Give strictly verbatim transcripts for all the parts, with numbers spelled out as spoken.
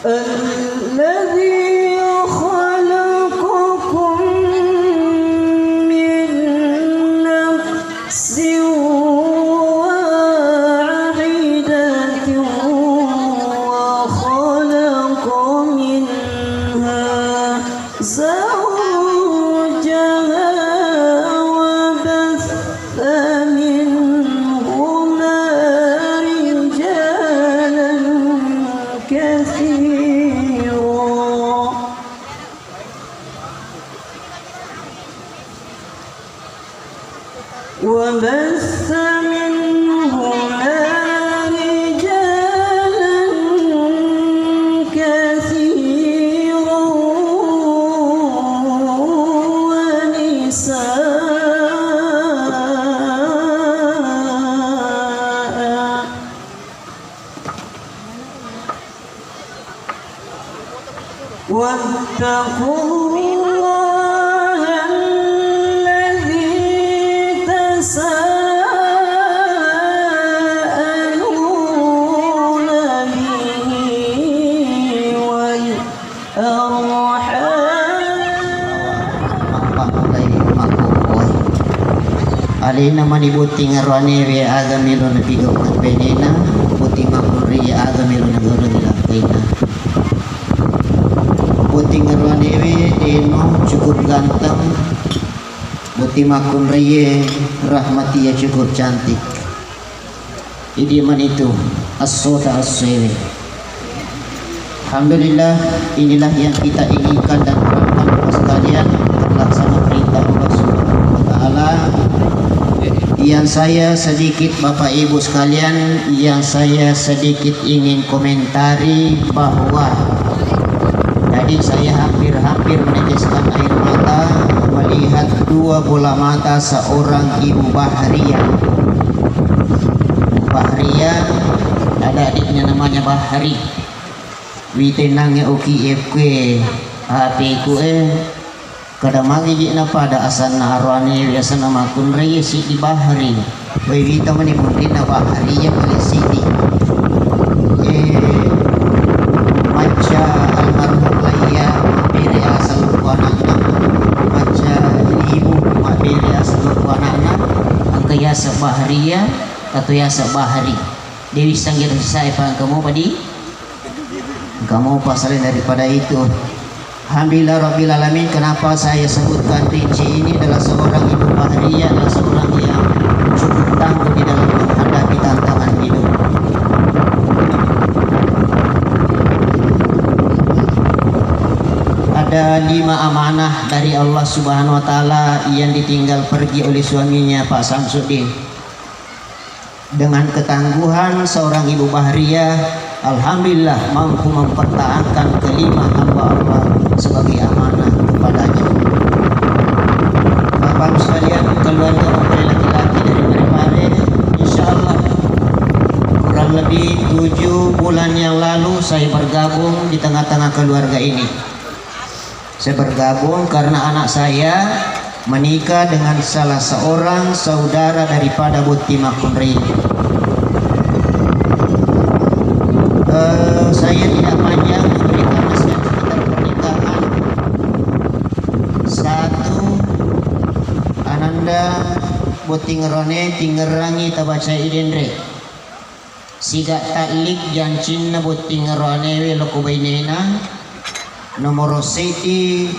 الذي خلقكم من نفس واحدة وخلق منها زوجها وبث منهما رجالا كثيرا وبث منهما رجالا كثيرا ونساء واتقوا الله الذي تساءلون به والأرحام. Alena mani botting aroanewe aga melo napigaukan bainena, botting makkunraie aga melo nagaulangi lappaina. Botting aroanewe deno cukup ganteng, botting makkunraie rahmatia cukup cantik. Idi manitu esso ta essoewe. Alhamdulillah, inilah yang kita inginkan dan harapkan, Bapak sekalian, terlaksana perintah Allah Subhanahu wa Ta'ala. Yang saya sedikit, Bapak Ibu sekalian, yang saya sedikit ingin komentari bahwa tadi saya hampir-hampir meneteskan air mata melihat dua bola mata seorang ibu Bahriah. Bahriah, ada adiknya namanya Bahri. Witenangnge oki e kue H P ku e. Kada magi je napada asanna aroane, biasana makkunrai siddi Bahri. Wai wita mani munrinna Bahri ya pale siddi. Eh, macca almarhum Laiya mabbere asal ku anakna. Macca ibu mabbere asal ku anakna. Engka yaseng Bahriya, atau yaseng Bahri. Dewi Sanggira Sisai pa engka mopa di? Engka mopa selain daripada itu. Alhamdulillah Rabbil Alamin, kenapa saya sebutkan rinci ini adalah seorang ibu Bahriya, adalah seorang yang cukup tangguh di dalam menghadapi tantangan hidup. Ada lima amanah dari Allah Subhanahu wa Ta'ala yang ditinggal pergi oleh suaminya, Pak Samsudin. Dengan ketangguhan seorang ibu Bahriah, alhamdulillah mampu mempertahankan kelima hamba Allah sebagai amanah kepadanya. Bapak Ibu sekalian, keluarga mempelai laki-laki dari Parepare, insya Allah kurang lebih tujuh bulan yang lalu saya bergabung di tengah-tengah keluarga ini. Saya bergabung karena anak saya menikah dengan salah seorang saudara daripada Botting Makkunrai. Eh, saya tidak panjang memberikan nasihat seputar pernikahan. Satu, ananda Botting Rone, tingerangi tabacai denre. Siga ta'lik jancinna Botting Aroanewe loko bainena. Nomoro seddi,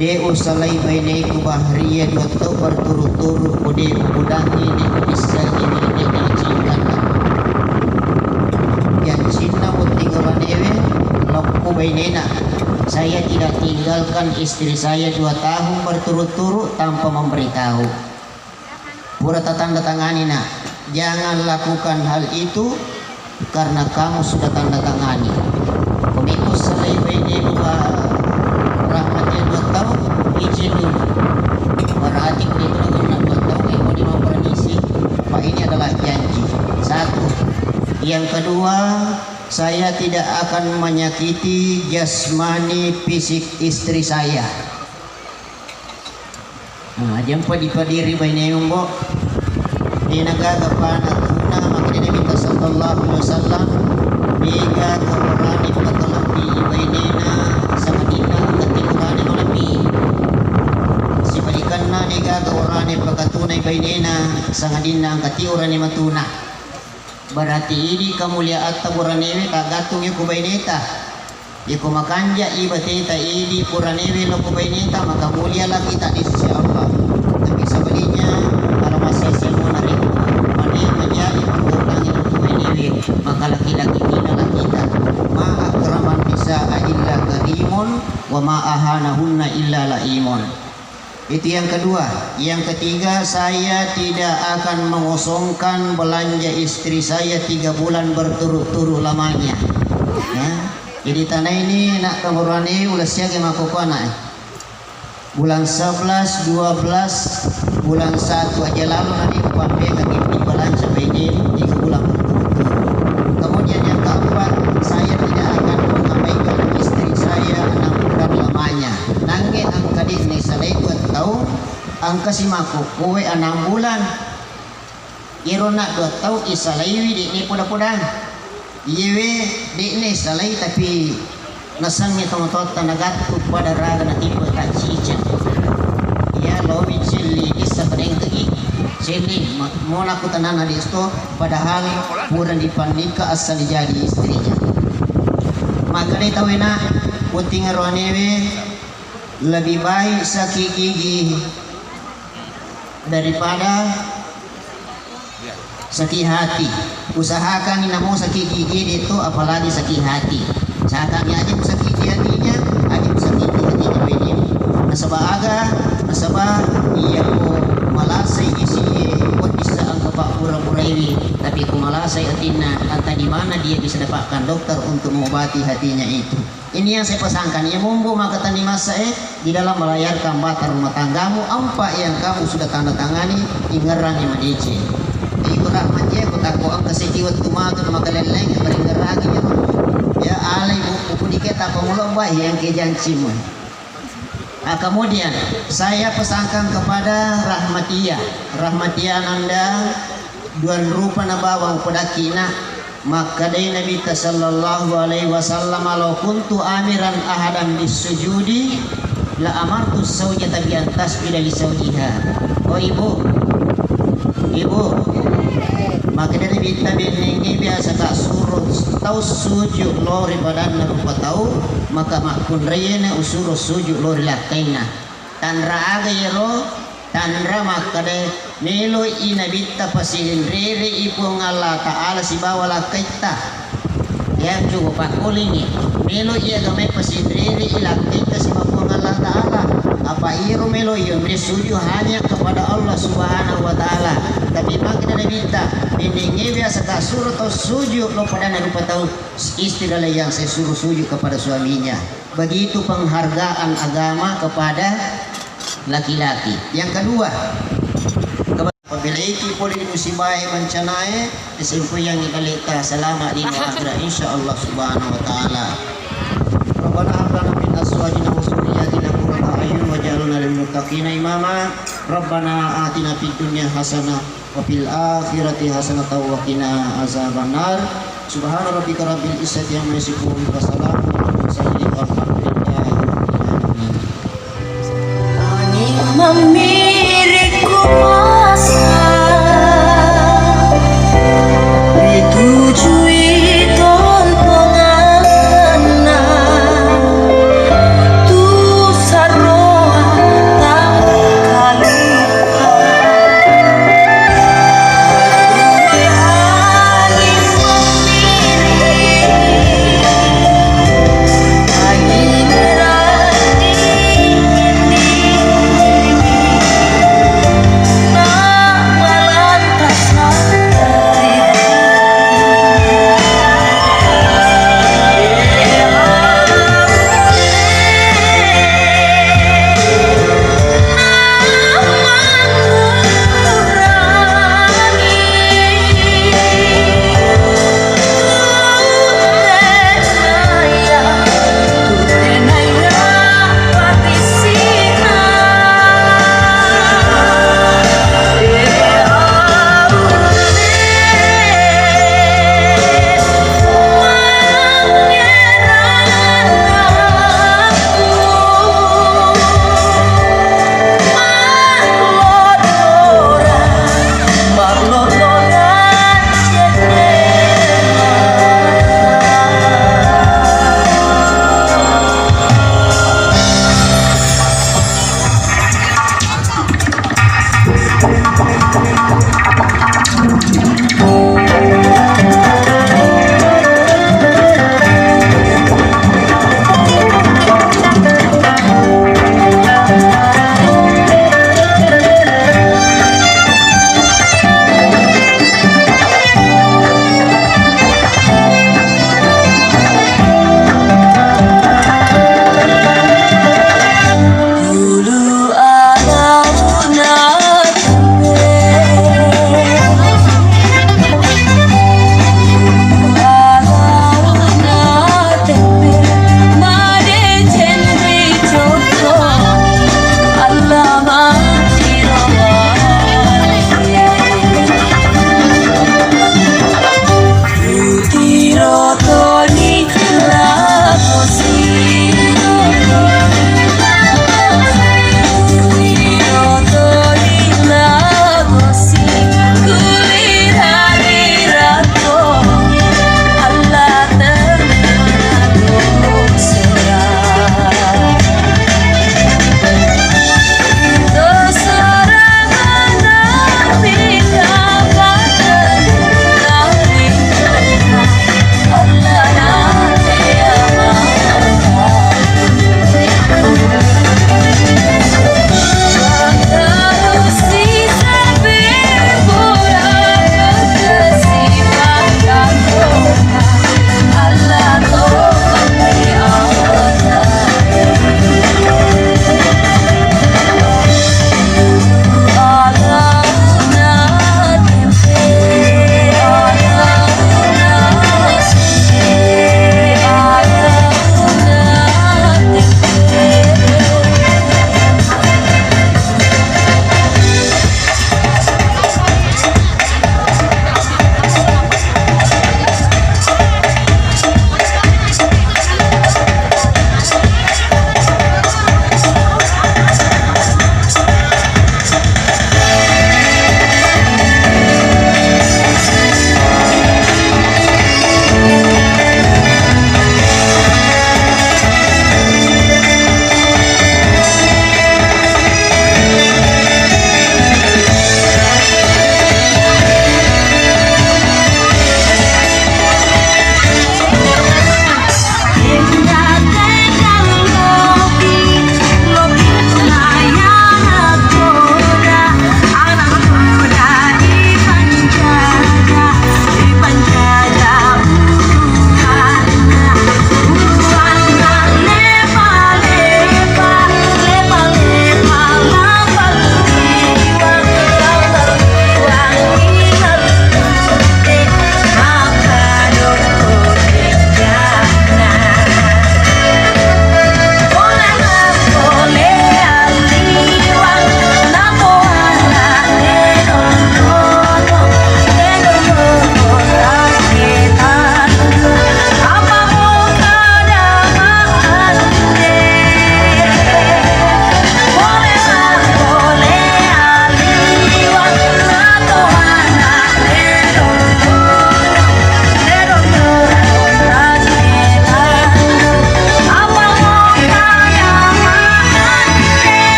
de usalai baineku Bahriya dua tau berturut-turut ko de upudangi, de upissengi, de diizinkanna. Jancinna Botting Aroanewe loko bainena. Saya tidak tinggalkan istri saya dua tahun berturut-turut tanpa memberitahu. Pura tatanda tangani, Nak. Jangan lakukan hal itu karena kamu sudah tanda tangani. Komiku selai bainemu Rahmati dua tahun, izin dulu. Berarti ko itu lagu na dua tahun, eh, mau dia mau permisi. Pak, ini adalah janji. Satu. Yang kedua, saya tidak akan menyakiti jasmani fisik istri saya. Nah, jampa dipadiri bainemu, Mbok. Dena gaga pana tuna, makanya Nabi sallallahu alaihi wasallam Niga gaga orane pakalebbi bainena, sangadinna engka tiurane malebbi. Sibalikanna, niga gaga orane pakatunai bainena, sangadinna engka tiurane matuna. Berarti idi kemuliaatta buranewe taggattung iko baineta. Iko makanja i bateta idi buranewe loko baineta, maka mulia laki ta di sisi Allah. Tapi sebaliknya, kalau masih semua narekko mane majai pergaulangi loko bainewe, maka laki-laki ina laki ta. Ma akraman nisaa illa karimun, wa ma ahanahunna illa laimun. Itu yang kedua. Yang ketiga, saya tidak akan mengosongkan belanja istri saya tiga bulan berturut-turut lamanya. Ya. Jadi tanah ini nak kemurane ulas siaga mako anak. Bulan sebelas, dua belas, bulan satu aja lalu nanti kupampegang ini belanja bainemu tiga bulan berturut-turut. Kemudian yang keempat, saya tidak akan mengabaikan istri saya enam bulan lamanya. Nange engka de'ni salai dua taung, engka si makkukkuwe enam bulan. Iyaro na dua taung isalaiwi de'ni poda-podang. Iyewe de'ni salai, tapi nasengngi tomatoatta nagattu pada raga natippe tacciceng. Iya lomi celli issa padengkeki. Celli, ma-, mona kutanana desto, padahal pura dipannikka asal jadi istrinya. Makkedai tauwe na, putting aroanewe, lebih baik sakit gigi daripada sakit hati. Usahakan namo sakit gigi itu, apalagi sakit hati. Usahakan aja sakit hatinya, aja sakit hatinya bainemu. Nasaba aga, nasaba iya ko malasai isi, ko bisa engka pappura-puraiwi, tapi ko malasai atinna, entah di mana dia bisa dapatkan dokter untuk mengobati hatinya itu. Ini yang saya pesankan, ya, mumbu maka tani masa, eh, di dalam melayarkan bahtera rumah tanggamu, empat yang kamu sudah tanda tangani, ingerrangi madeceng. Ibu rahmat ya, ku takko engka siti wettu matu maka lelleng, paringerrangi ya. Ya, alai bu, buku diketa pengulobba yang ke jancimu. Nah, kemudian saya pesankan kepada Rahmatia. Rahmatia Nanda, duan rupa na bawang upodakkina. Makkedai Nabitta sallallahu alaihi wasallam, "Law kuntu amiran ahadan bis sujudi, la amartu zaujata bi an tasjuda li zaujiha." Oh ibu, ibu, makkedai Nabitta, bennengnge biasa ka suro tau sujud lao ri padanna rupa tau, maka makkunraiena usuro sujud lao ri lakkainna. Tanra aga iyaro? Tanra makkeda, melo'i Nabitta pasirinrerei Puang Allah Ta'ala sibawa lakkaitta. Ya, coba pakkulingi. Melo'i agamae pasirinrerei lakkaitta sibawa Puang Allah Ta'ala. Apa iyaro melo'i yonri sujud hanya kepada Allah Subhanahu wa Ta'ala. Tapi makkeda Nabitta, bennengnge biasa ka suro tau sujud lao padanna rupa tau, istilah yang saya suruh sujud kepada suaminya. Begitu penghargaan agama kepada laki-laki. Yang kedua, keba-, apabila iki pole di musibae, bencanae, disempoyangi baleta salama lino akhirat, insya Allah subhanahu wa ta'ala. Rabbana hab lana min azwajina wa dzurriyyatina qurrata a'yun waj'alna lil muttaqina imama. Rabbana atina fid dunya hasanah wa fil akhirati hasanatan wa qina azabannar. Subhana rabbika rabbil izzati amma yasifun wa salamun alal mursalin walhamdulillahi rabbil alamin. Anging mammiring ku masa, ritujui toltonganna. Tu sarroa tau kalupa. Angin mammiring, angin randing,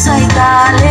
Sai kale